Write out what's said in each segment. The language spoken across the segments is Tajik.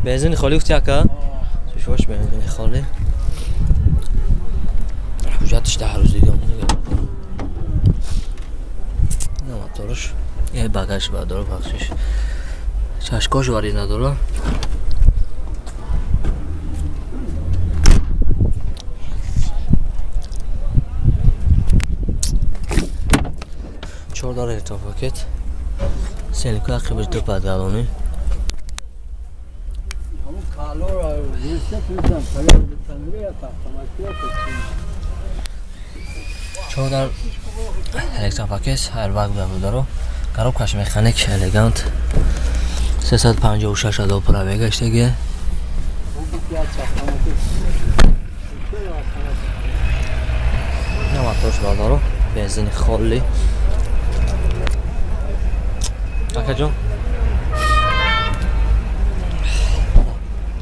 Бензини холӣ гуфти ака? Шушвош бензини холӣ. Ҳуҷҷаташ 10 рӯз дига монда. Ина моторш. Е багаж бардор бахшиш. Чашкош вари надора. Чордар электропакет. Селика ақибаш ду падгалонӣ. Чордар электропакет airbag бабударо. Коробкаш механик элегант. 356 ҳазор пробег гаштагия. Ина моторш бардоро, бензини холӣ. Акаҷон,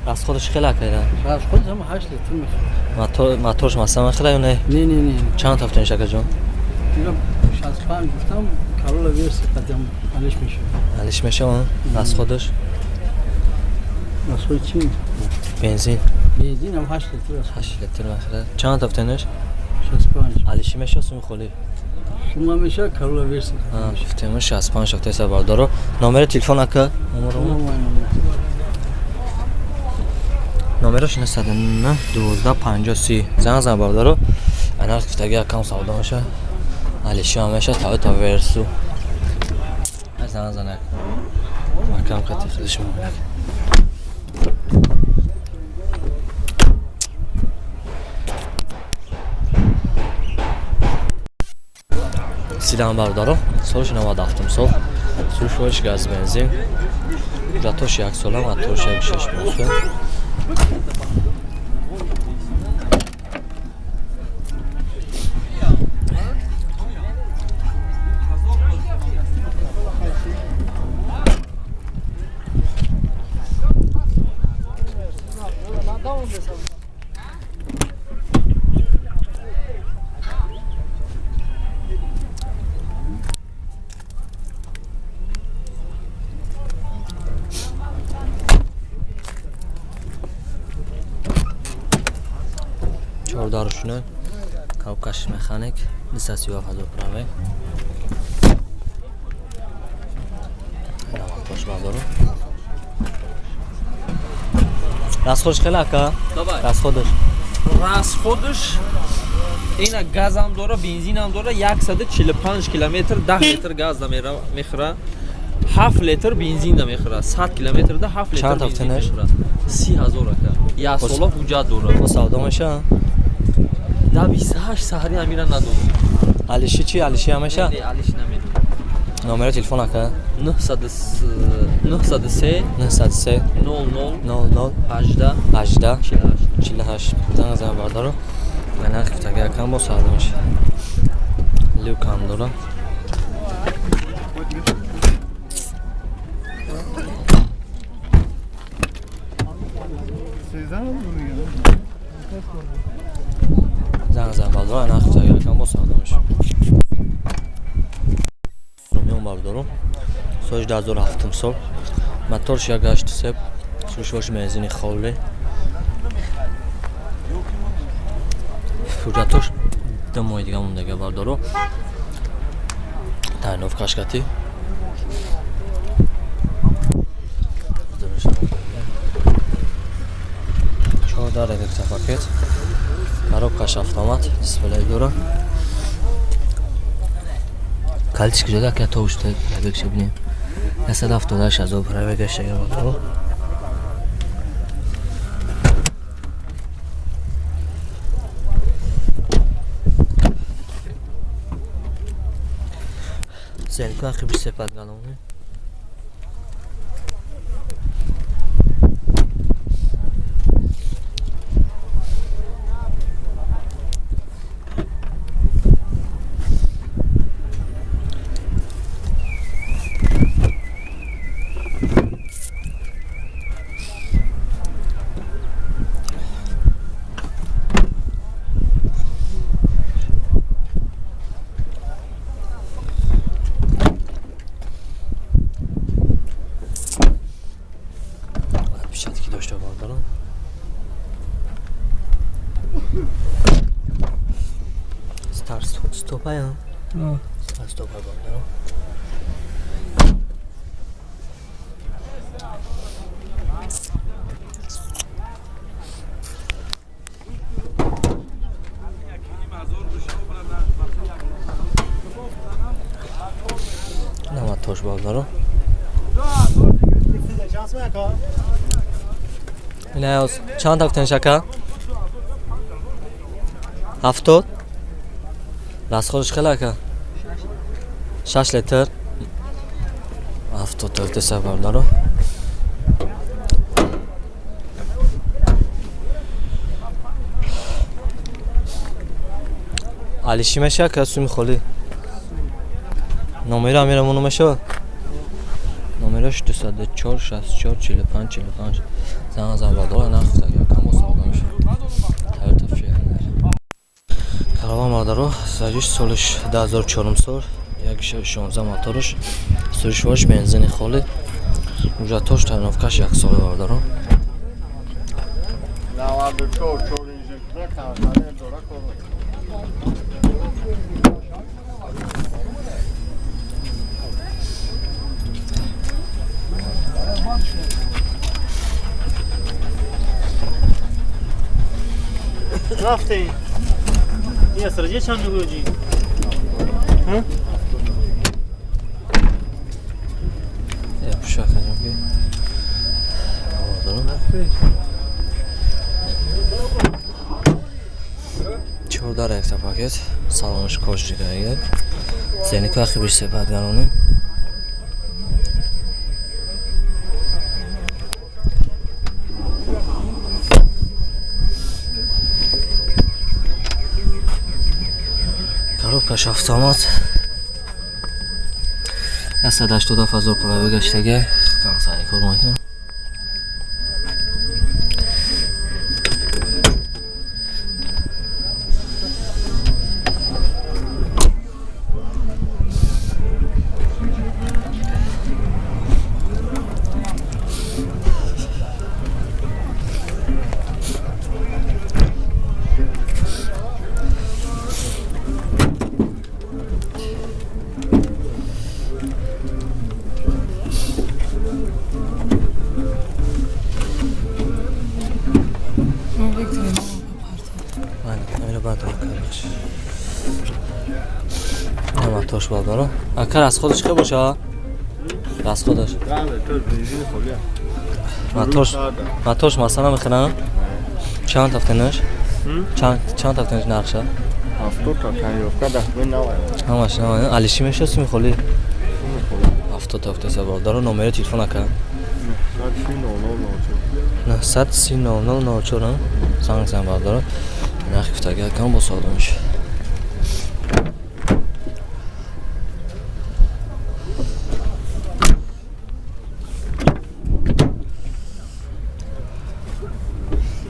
расходаш хеле акайда? Расходаш ҳам 8 литр мехӯрад. Моторш масалан хеле ё не? Не, не, не. Чанд тафтаниш, акаҷон? Ира 65 гуфтам, Corolla версия қадам алиш мешавад. Алиш мешавад? Расходаш? Расход чи? Бензин. Бензин ҳам 8 литр аст. 8 литр мехӯрад. Чанд тафтаниш? 65. Алиши мешавад суми холӣ? Шума мешавад Corolla версия. Гуфтем 65 шафтеса бардоро. Номери телефон ака? Номераш 909 12 50 30. Занг зан бардоро. Ана гуфтаги акам савдо меша. Алиши ҳам меша Toyota Verso. Занг зан акам қати худаш мебинад. Сидан бардоро. Солш 97 сол. Сушвош газ бензин. Ҳуҷҷатош як сола, моторш як шаш моҳ. Чордарушуна кавкаш механик 237 ҳазор пробег. Равандош бардору. Расходш хеле ака? Расходш. Расходш ина газам дора, бензинам дора, 145 километр 10 литр газ да мехӯра. 7 литр бензин да мехӯра. 100 километр да 7 литр Чанд бензин ҳафтанаш? мехӯра. 30 ҳазор ака. Як сола ҳуҷҷат дора. Бо савдо меша? Да 28 саҳри амира надод. Алиши чи? Алиши ҳам меша? Не, алиш намедод. Номери телефон ака? 903 903 00 00 18 18 48. 48. Занг зан бардоро. Ана гуфтаги акам бо савдо меша. Люк ҳам дора. Занг зан бардоро, ана гуфтаги акам бо савдо меша. Румион бардоро. Соли 2007 сол. Моторш як гашти сеп. Сушвош бензини холӣ. Ҳуҷҷатош 2 моҳи дига мондага бардоро. Тайновкаш кати. Чордар электропакет. Коробкаш автомат, дисплей дора. Калитиш куҷода ака то ушта пробегша бинем. 178 ҳазор пробег гаштага бардоро. Зенку ақиби сепад галони. ая? Стоп бародаро. Тош бародаро. Ина чанд та шака? 70. Расходш хеле ака? 6 литр. 70 та бародаро. Алиши меша ка суми холи. Номера амирамоно меша? Номераш 204 64 45 45. Занг зан бародаро, нарх якам савдо мешавад. Toyota Fielder. Караван бародаро, сажиш солиш 2004 сол, 1.16 моторш, сӯришвош бензини холи. Ҳуҷҷатош тайновкаш як сола бародаро. 94 4 инжектор кархана дора кор. Рафтем. Я сразу чанд гӯҷи? Ҳа? Я пушак анҷом. Чордар якта пакет, салонаш кош дигаге. Зенику ахи биш сепат гаронем. Коробкаш автомат. 187 ҳазор пробег гаштаге. Кансани кор мекунам. Тош бародаро. Ака расходаш хел боша? Расходаш. Мотош, мотош масалан мехарам. Чанд ҳафтанаш? Чанд ҳафтанаш нархша? 70 та танёвка дахми навай. Ҳамаш навай. Алиши меша суми холи? 70 ҳафта бародаро, номери телефон ака. 930 00 04 занг зан бародаро. Нарх гуфтаги акам бо савдо мешавад.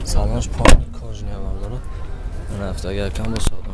Салонш полный кожаный бародаро. Нарх гуфтаги акам бо савдо.